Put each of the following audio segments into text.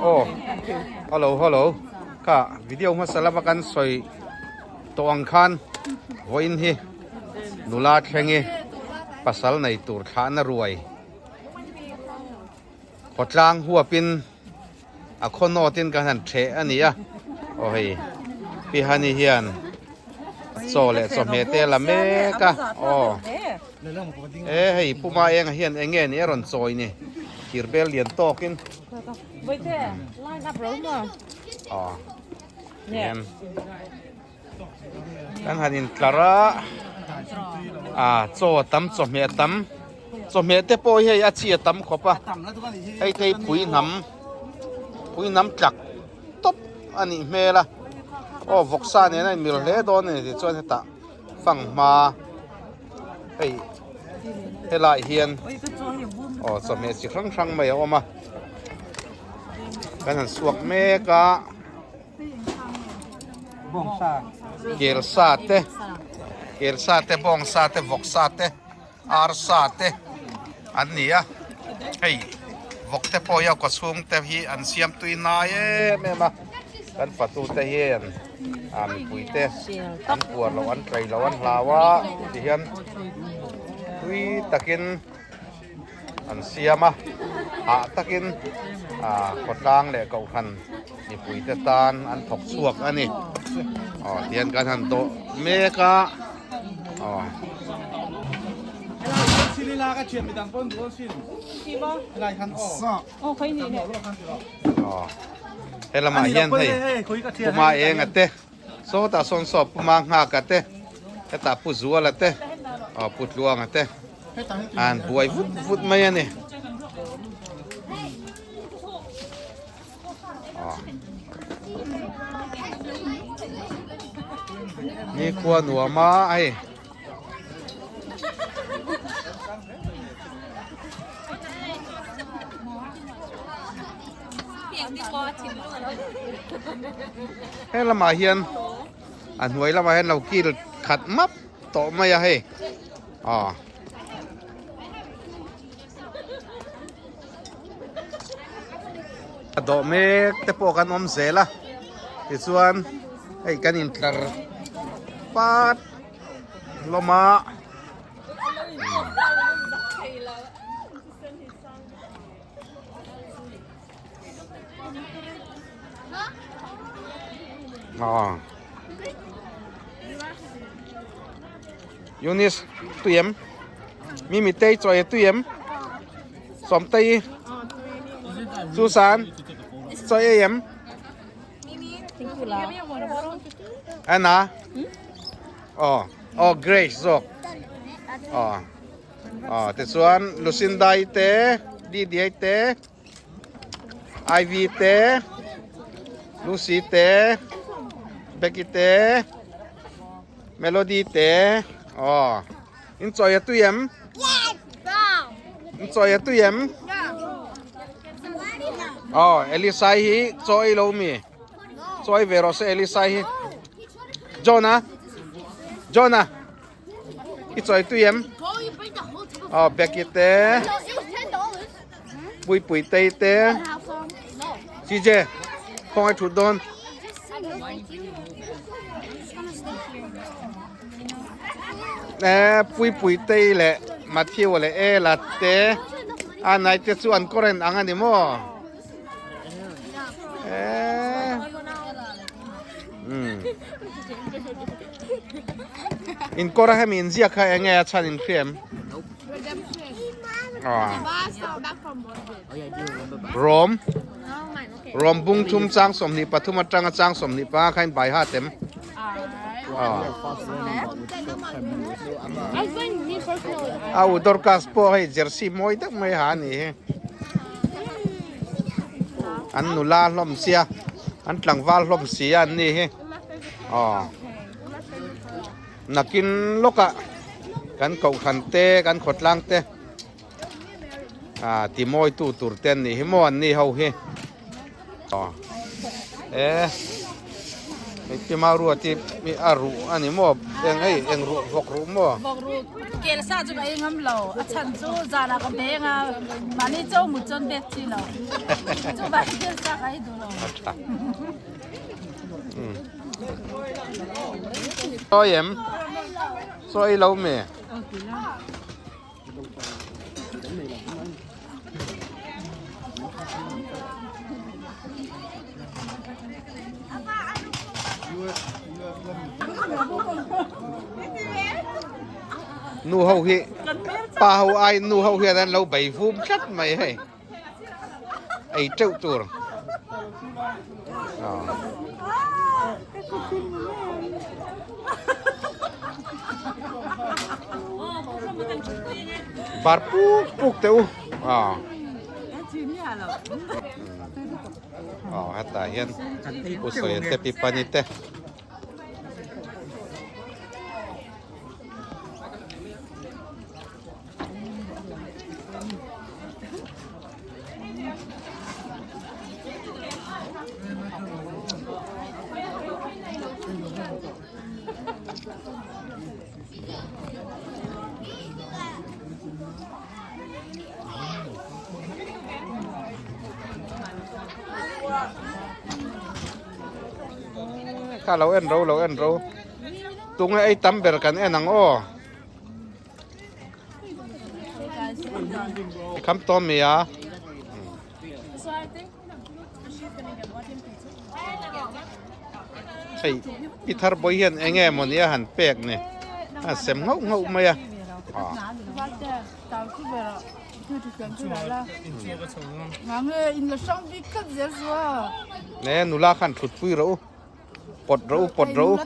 Aw hello hello kha video hmasa lama kan sawi tawh ang khan vawiin hi nula thlengi pasal nei tur thlahna ruai khawtlang huapin a khaw nawtin kan han ṭheh a ni a aw hei pi hani hian chaw leh chawhmeh te a la mek a aw e hei puma engah hian eng nge ni a rawn chawi ni thir bel lian tawkin aw tihian kan han intlar a a chaw a tam chawhmeh a tam chawhmeh te pawh hi hei a chi a tam khawp a hei te hi pui hnam pui hnam tlak tawp a nih hmel a aw vawksa nen a inmil hle dawn a ni tichuan hetah fanghma hei helaiah hian aw chawhmeh chi hrang hrang mai a awm a kan han suak mek a. Kel sa te kel sa te bawng sa te vawk sa te ar sa te an ni a hei vawk te pawh hi a kawchhung te hi an siam tui nai em em a kan fatu te hian a mipui te an puar loh an tlei loh an hlau a tihian tui takin. an siam a hah takin ah khawtlang leh kohhran mipui te tan an thawk chhuak a ni aw tihian kan han dawh mek a aw. Aw helamah hian hei puma enga te sawtah sawn saw puma nghaka te hetah pu zuala te aw pu tluanga te. An buai vut vut mai a ni. Ni khua nuam a hei. He lamah hian a hnuai lamah hian lo kil khat map tawh mai a hei. Aw. A dawh mek te pawh kan awm zel a tichuan hei kan intlar pat hlawm a. Aw. Eunice tui em? Mimi tei chaw ei tui em? Sawmtei Susan chaw ei em? Anna? Aw, aw Grace zawk. Aw. Aw tichuan Lucinda-i te, Lydia-i te, Ivy te, Lucy te, Becky te, Melody te, aw in chawi a tui em? In chawi a tui em? Aw Elisa hi chaw ei lo mi? Chaw ei ve rawh se Elisa hi. John-a? John-a? I chawi tui em? Aw Becky te Puipui tei te CJ khawngaih thut dawn e Puipui tei leh Matthew leh Ella te a nai te chu an current ang a ni maw e umm. In kawr a hemi inziak kha eng nge a chhan in hria em? Rom Rom bung thum chang 23 atanga chang 25 kha in bai hat em? A u Dorcas pawh hei jersey mawi deuh mai ha a ni hi. An nula hlawm sia, an tlangval hlawm sia an ni hi. Aw nakin lawkah kan kohhran te kan khawtlang te ah ti mawi tu tur te an nih hi maw an ni ho hi aw e Hei pi Maruati hi a ruh a ni maw? Eng hei eng ruh vawk ruh maw? Vawk ruh kel sa chu ka ei ngam lo. A chhan chu zanah ka beng a, mahni chaw mut chuan bek chi lo. Chuvang kel sa ka ei duh lo. A tha. Sawi em? Sawi lo mi? Nu ho hi pa ho ai nu ho hian an lo bei vum tlat mai hei ei teuh tur Bar puk puk teh u aw aw hetah hian pu sawi te pi pani te. Kha lo en ro lo en ro tunge ei tam ber kan en ang aw. Kham tawm mi a. Hei pi thar bawi hian eng nge mawni a han pek ni a sem nghauh nghauh mai a. Ne nula khan thut pui rawh u. Pawt rawh u pawt rawh u.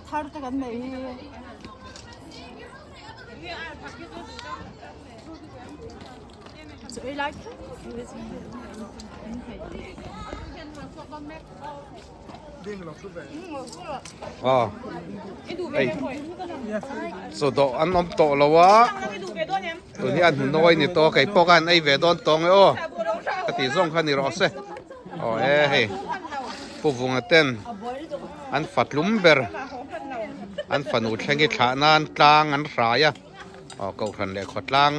Aw hei chaw dawh an awm tawh lo a tun hi a hnunawi ni tawh a kei pawh khan ei ve dawn tawng e aw ka tih zawng kha ni rawh se aw e hei pu vunga ten an fatlum ber an fanu thleng hi thlah nan tlang an hrai a. Aw kohhran leh khawtlang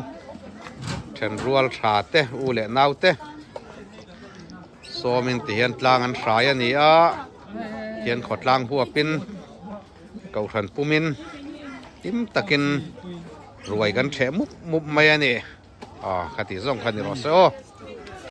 thenrual tha te u leh nau te sawmin ti hian tlang an hrai a ni a hian khawtlang huapin kohhran pumin hlim takin ruai kan theh mup mup mai a ni aw khati zawng kha ni rawh se aw.